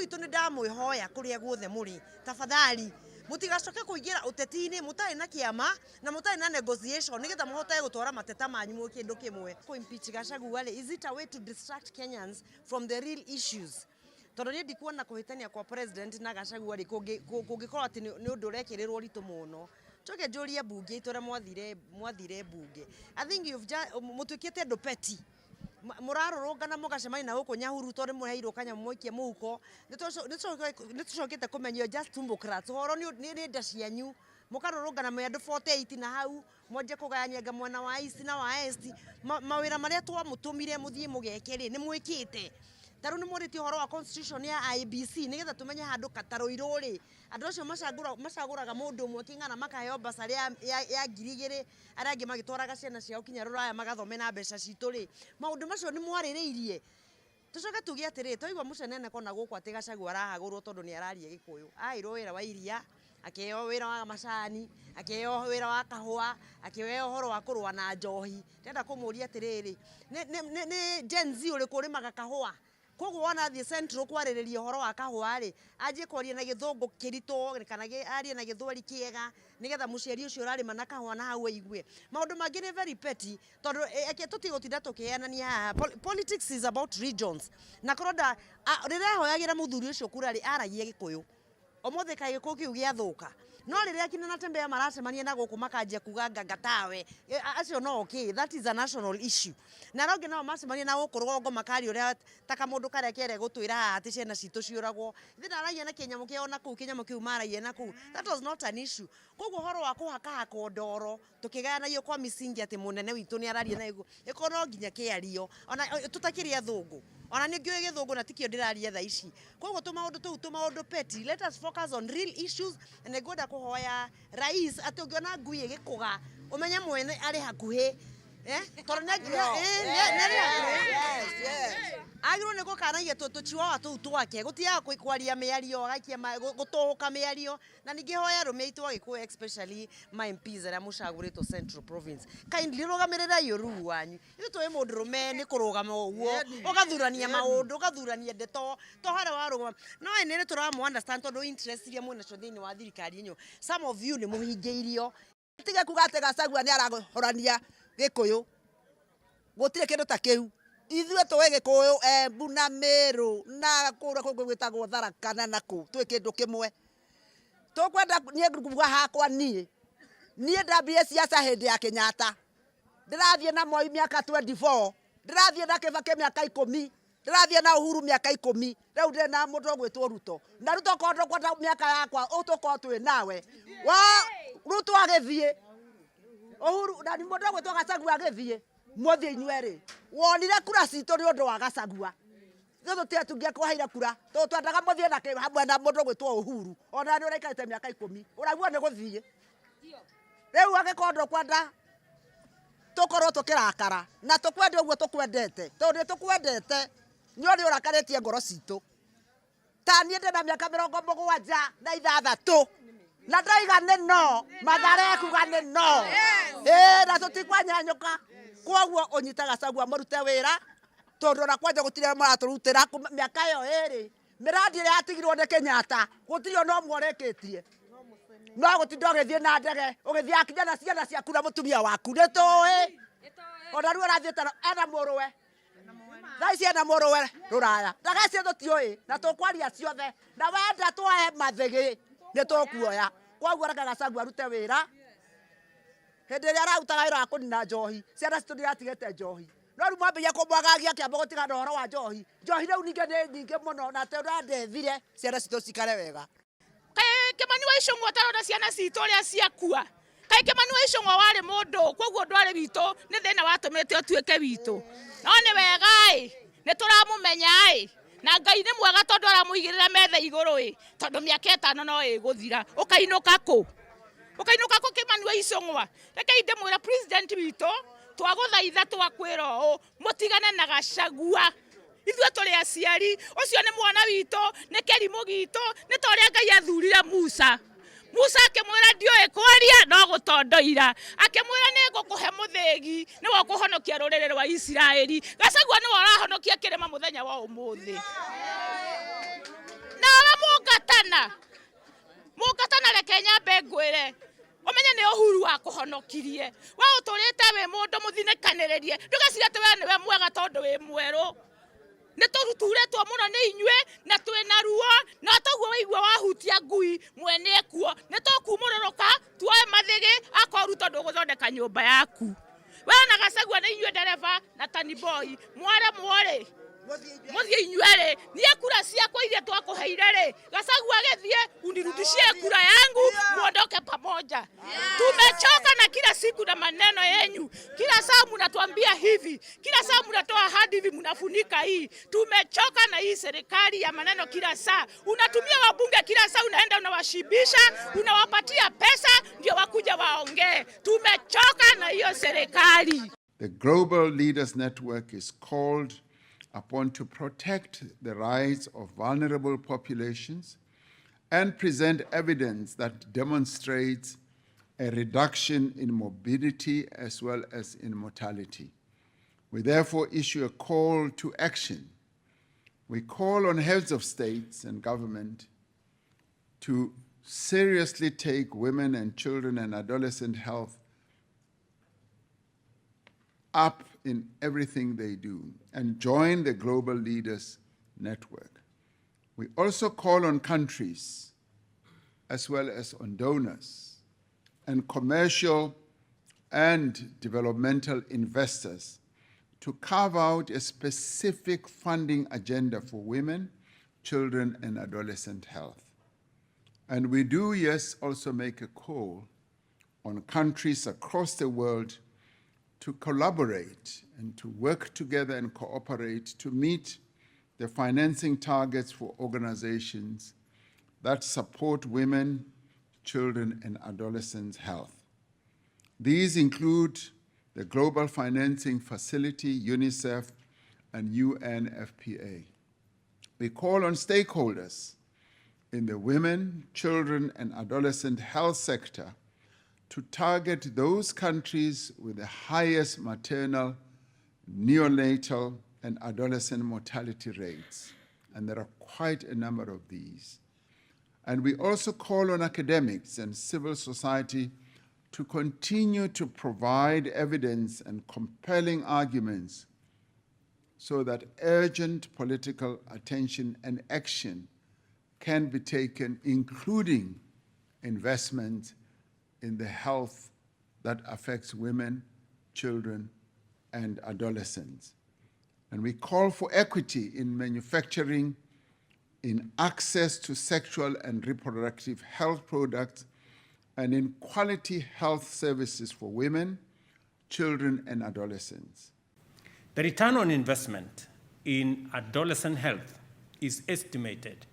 witũ nĩ ndamwĩhoya kũrĩa guothe mũrĩ, tafadhali mũtigacoke kũingĩra ũteti-inĩ mũtarĩ na kĩama na mũtarĩ na negotiation nĩgetha mũhote gũtwara mateta manyu mwĩ kĩndũ kĩmwe. Kũ impeach Gachagua rĩ, is it a way to distract Kenyans from the real issues? Tondũ niĩ ndikuona kũhĩtania kwa president na Gachagua rĩ kũngĩkorwo atĩ nĩ ũndũ ũrekĩrĩrwo ũritũ mũno. Njoke njũrie mbunge itũ ũrĩa mwathire mwathire mbunge. I think you've just, mũtuĩkĩte andũ petty. Mũrarũrũngana mũgacemania na gũkũ Nyahururu tondũ mũheirwo kanyamũ mũikie mũhuko. Nĩ tũcokete kũmenya you're just tumbocrats. Ũhoro nĩ nda cianyu. Mũkarũrũngana mwĩ andũ 48 na hau mwanjie kũgayania anga mwena wa East na wa West. Mawĩra marĩa twamũtũmire mũthiĩ mũgeke rĩ, nĩ mwĩkĩte. Ta rĩu nĩ mũrĩtie ũhoro wa constitution ya IEBC nĩgetha tũmenye handũ katarũirũ rĩ, andũ acio macagũraga mũndũ ũmwe kĩng'ana makaheo basarĩ ya 2000, arĩa angĩ magĩtwaraga ciana ciao kinya rũraya magathome na mbeca citũ rĩ, maũndũ macio nĩ mwarĩrĩirie. Tũcoke tuge atĩrĩ, twaigua mũceneneko na gũkũ atĩ Gachagua arahagũrwo tondũ nĩ araria Gĩkũyũ. Aheirwo wĩra wa iria, akĩheo wĩra wa macani, akĩheo wĩra wa kahũa, akĩheo ũhoro wa kũrũa na njohi. Ndĩrenda kũmũria atĩrĩrĩ, nĩ Gen Z ũrĩkũ ũrĩmaga kahũa? Koguo wona athiĩ Central kwarĩrĩria ũhoro wa kahũa rĩ, anjie kwaria na gĩthũngũ kĩritũ kana arie na gĩthweri kĩega nĩgetha mũciari ũcio ũrarĩma na kahũa na hau aigue. Maũndũ mangĩ nĩ very petty tondũ eke tũtigũtinda tũkĩheanania haha. Politics is about regions. Na korwo nda, rĩrĩa ahoyagĩra mũthuri ũcio kura rĩ, aragia Gĩkũyũ. Ũmũthĩ kaĩ gĩkũyũ kĩu gĩathũka. No rĩrĩa akina Natembeya maracemania na gũkũ makanjia kuga nganga tawe, acio no okay, that is a national issue. Na arĩa angĩ nao macemania na gũkũ rũgongo makaria ũrĩa ta kamũndũ karĩa kere gũtwĩra haha atĩ ciana citũ ciũragwo. Ithe ndaragia na kĩnyamũ kĩao na kũu, kĩnyamũ kĩu maragia na kũu. That was not an issue. Koguo ũhoro wa kũhakahakwo ndoro tũkĩgayanagio kwa misingi atĩ mũnene witũ nĩ araria na ĩgo, ĩkorwo no nginya kĩario. Ona tũtakĩrĩ athũngũ. Ona nĩ ngĩũĩ gĩthũngũ na tikĩo ndĩraria thaa ici. Koguo tũmaũndũ tũu tũmaũndũ petty, let us focus on real issues. Na nĩ ngwenda kũhoya rais atĩ ũngĩona ngui ĩgĩkũga ũmenye mwene arĩ hakuhĩ. Tondũ nĩ arĩ hakuhĩ. Agĩrĩirwo nĩ gũkanagia tũchiwawa tũu twake, gũtiaga kwaria mĩario, agaikia gũtũhũka mĩario. Na ningĩ hoya arũme aitũ a Gĩkũyũ especially ma MPs arĩa mũcagũrĩtwo Central Province, kindly rũgamĩrĩrai ũruu wanyu. Ithuĩ tũĩ mũndũrũme nĩ kũrũgama ũguo, ũgathurania maũndũ, ũgathurania ndeto, to harĩa warũgama. No ĩ nĩ tũramũ understand tondũ interest iria mwĩnacio thĩinĩ wa thirikari ĩno, some of you nĩ mũhingĩirio. Tige kuga atĩ Gachagua nĩ arahũrania Gĩkũyũ. Gũtirĩ kĩndũ ta kĩu. Ithuĩ tũĩ Gĩkũyũ, Embu na Meru na kũrĩa kũngĩ gwĩtagwo Tharaka na nakũ, twĩ kĩndũ kĩmwe. Tũkwenda niĩ nguga hakwa niĩ. Niĩ ndambirie siasa hĩndĩ ya Kenyatta. Ndĩrathiĩ na Moi mĩaka 24. Ndĩrathiĩ na Kibaki mĩaka 10. Ndĩrathiĩ na Uhuru mĩaka 10. Rĩu ndĩ na mũndũ ũgwĩtwo Ruto. Na Ruto korwo ndũkwenda mĩaka yakwa, ũtũkorwo twĩ nawe. Wa Ruto agĩthiĩ. Uhuru na mũndũ ũgwĩtwo Gachagua agĩthiĩ. Mũthiĩ inyuerĩ. Wonire kura citũ nĩ ũndũ wa Gachagua. Ithuĩ tũtirĩ tũngĩakũheire kura, tondũ twendaga mũthiĩ na hamwe na mũndũ ũgwĩtwo Uhuru. Ona nĩ ũraikarĩte mĩaka 10. Ũraigua nĩ gũthiĩ. Rĩu angĩkorwo ndũkwenda tũkorwo tũkĩrakara na tũkwende ũguo tũkwendete, tondũ nĩ tũkwendete, nĩ ũrĩa ũrakarĩtie ngoro citũ. Ta niĩ ndĩna mĩaka 76 na ndaiga nĩ no, Mathare ekuga nĩ no. Ĩĩ, na tũtikwanyanyũka. Koguo ũnyite Gachagua mũrute wĩra, tondũ ona kwanja gũtirĩ mũratũrutĩra mĩaka ĩyo ĩrĩ. Mĩrandi ĩrĩa yatigirwo nĩ Kenyatta, gũtirĩ ona ũmwe ũrĩkĩtie. No gũtinda ũgĩthiĩ na ndege, ũgĩthiĩ akinya na ciana ciaku na mũtumia waku. Nĩ tũĩ. Ona rĩu arathiĩte ena mũrũwe. Thaa ici ena mũrũwe rũraya. Ndege icio tũtiũĩ na tũkwaria ciothe. Na wenda twoe mathĩgĩ nĩ tũkuoya. Koguo reke Gachagua arute wĩra. Hĩndĩ ĩrĩa ararutaga wĩra wa kũnina njohi, ciana citũ nĩiratigĩte njohi. No rĩu mwambĩrĩria kũmwagagia akĩamba gũtigana ũhoro wa njohi. Njohi rĩu ningĩ nĩ nyingĩ mũno na tũrandethire ciana citũ cikare wega. Kaĩ Kĩmani wa Icũng'wa ũtarona ciana citũ ũrĩa ciakua? Kaĩ Kĩmani wa Icũng'wa warĩ mũndũ, koguo ndwarĩ witũ, nĩ thĩna watũmĩte ũtuĩke witũ. No nĩ wega-ĩ, nĩ tũramũmenya-ĩ, na Ngai nĩ mwega tondũ aramũigĩrĩra metha igũrũ-ĩ, tondũ mĩaka 5 no ĩgũthira. Ũkainũka kũ? Ũkainũka kũ Kĩmani wa Icũng'wa? Rekei ndĩmwĩre president witũ, twagũthaitha twakwĩra ũũ, mũtigane na Gachagua. Ithuĩ tũrĩ aciari, ũcio nĩ mwana witũ, nĩ kĩrimũ gitũ, nĩ ta ũrĩa Ngai athurire Musa. Musa akĩmwĩra ndiũĩ kwaria no gũtondoira, akĩmwĩra nĩ ngũkũhe mũthĩgi nĩwe ũkũhonokia rũrĩrĩ rwa Isiraeli. Gachagua nĩwe ũrahonokia kĩrĩma mũthenya wa ũmũthĩ. Mũngatana, Mũngatana, reke nyambe ngwĩre ũmenye nĩ Uhuru wakũhonokirie. We ũtũrĩte wĩ mũndũ mũthinĩkanĩrĩrie, ndũgeciria atĩ we nĩwe mwega tondũ wĩ mwerũ. Nĩ tũturĩtwo mũno nĩ inyuĩ na twĩna ruo, na toguo waigua wahutia ngui mwene ekuo. Nĩ tũkumũrũrũka tuoe mathĩgĩ akorwo Ruto ndũgũthondeka nyũmba yaku. We na Gachagua nĩ inyuĩ ndereba na taniboi mwaremwo rĩ, mũthiĩ inyuerĩ. Niĩ kura ciakwa iria twakũheire rĩ, Gachagua agĩthiĩ, unirudishie kura yangu, muondoke pamoja. Tumechoka na kila siku na maneno yenyu, kila saa mnatuambia hivi, kila saa mnatoa ahadi hivi, mnafunika hii. Tumechoka na hii serikali ya maneno kila saa. Unatumia wabunge kila saa, unaenda unawashibisha, unawapatia pesa ndio wakuja waongee. Tumechoka na hiyo serikali. The Global Leaders Network is called upon to protect the rights of vulnerable populations and present evidence that demonstrates a reduction in morbidity as well as in mortality. We therefore issue a call to action. We call on heads of states and government to seriously take women and children and adolescent health up in everything they do and join the Global Leaders Network. We also call on countries as well as on donors and commercial and developmental investors to carve out a specific funding agenda for women, children, and adolescent health. And we do, yes, also make a call on countries across the world to collaborate and to work together and cooperate to meet the financing targets for organizations that support women, children, and adolescents' health. These include the Global Financing Facility, UNICEF, and UNFPA. We call on stakeholders in the women, children, and adolescent health sector to target those countries with the highest maternal, neonatal, and adolescent mortality rates. And there are quite a number of these. And we also call on academics and civil society to continue to provide evidence and compelling arguments so that urgent political attention and action can be taken, including investment in the health that affects women, children, and adolescents. And we call for equity in manufacturing, in access to sexual and reproductive health products, and in quality health services for women, children, and adolescents. The return on investment in adolescent health is estimated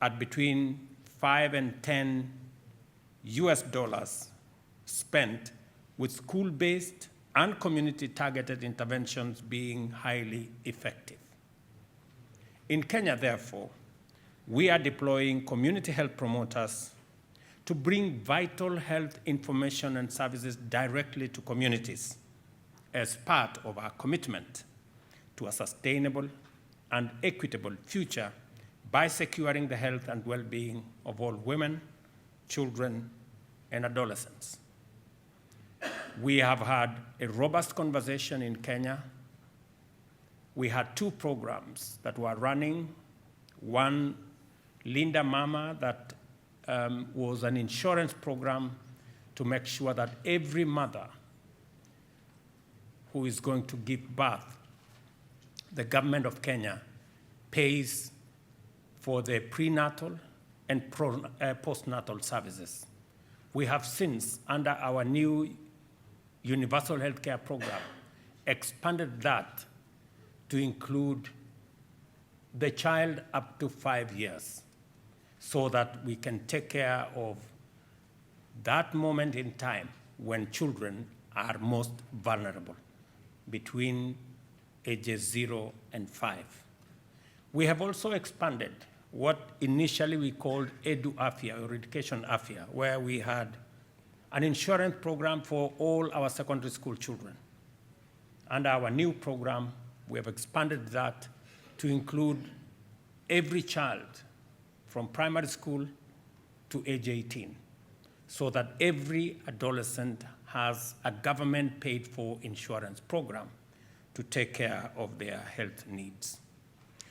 at between 5 and 10 US dollars spent, with school based and community targeted interventions being highly effective. In Kenya, therefore, we are deploying community health promoters to bring vital health information and services directly to communities as part of our commitment to a sustainable and equitable future by securing the health and well being of all women, children, and adolescents. We have had a robust conversation in Kenya. We had two programs that were running. One, Linda Mama, that was an insurance program to make sure that every mother who is going to give birth, the government of Kenya pays for the prenatal and postnatal services. We have since, under our new universal healthcare program, expanded that to include the child up to 5 years so that we can take care of that moment in time when children are most vulnerable, between ages 0 and 5. We have also expanded what initially we called Edu Afya or Education Afya, where we had an insurance program for all our secondary school children. Under our new program, we have expanded that to include every child from from primary school to age 18, so that every adolescent has a government paid for insurance program to take care of their health needs.